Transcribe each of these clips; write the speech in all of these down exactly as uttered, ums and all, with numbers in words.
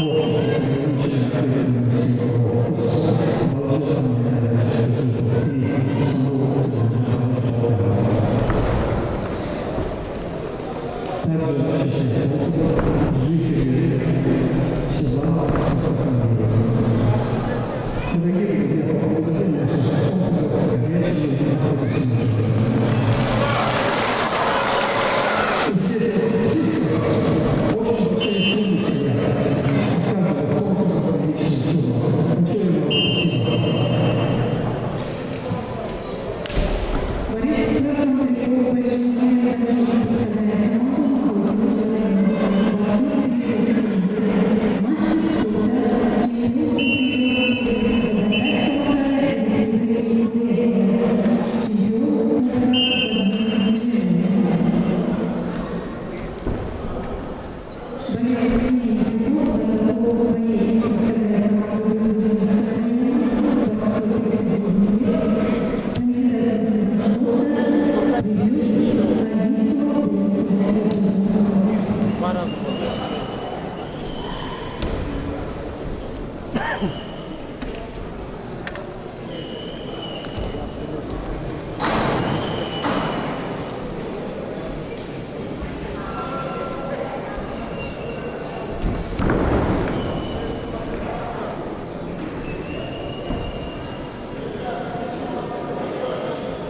Также в честь спонсоров жители села Сухокамье. Дорогие друзья, поблагодарим наших спонсоров горячими аплодисментами. Здесь в списке очень большие суммы стоят. У каждого спонсора приличная сумма. Большое вам спасибо. Борец в красном трико, Бажиев Дашир, представляет команду Новокузнецкого района. Борцу тридцать семь лет. Мастер спорта, чемпион и призёр Республики Забайкальского края и Республики Бурятия. Чемпион Кубка Бадмина. Борец в синем трико, Владимир Боевич, представляет команду Юрьев Настроение, борцу тридцать девять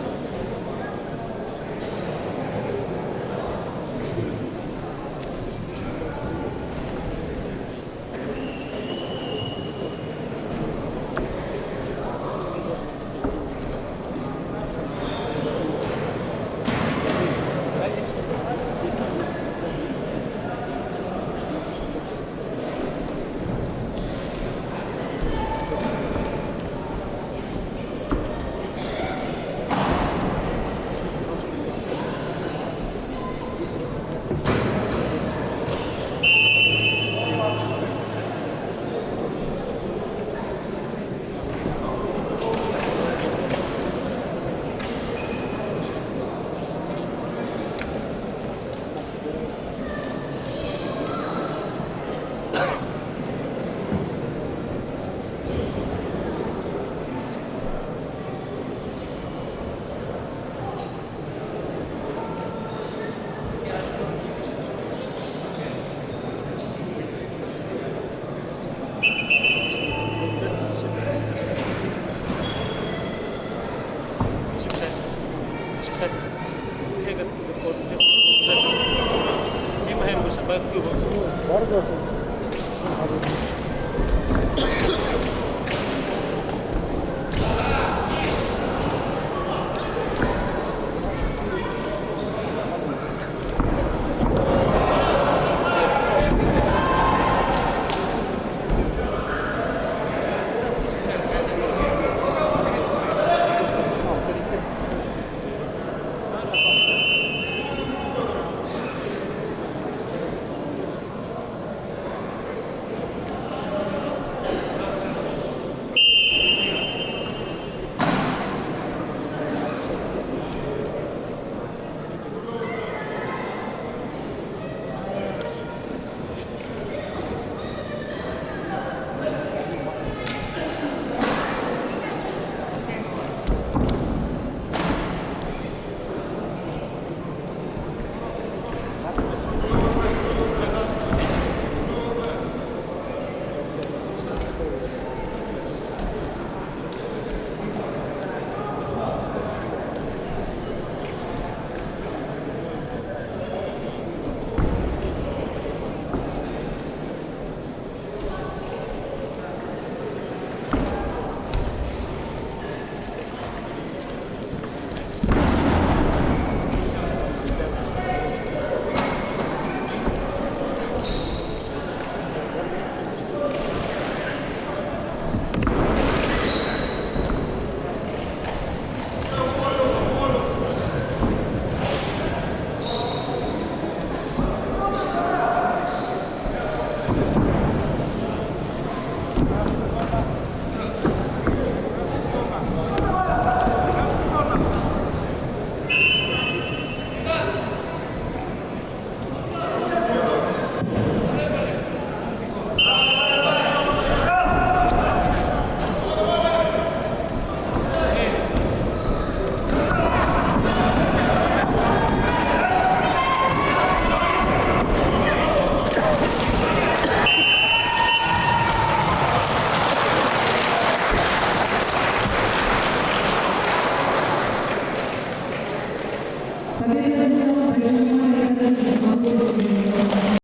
лет, кандидат мастера спорта, призёр Одинского городского округа.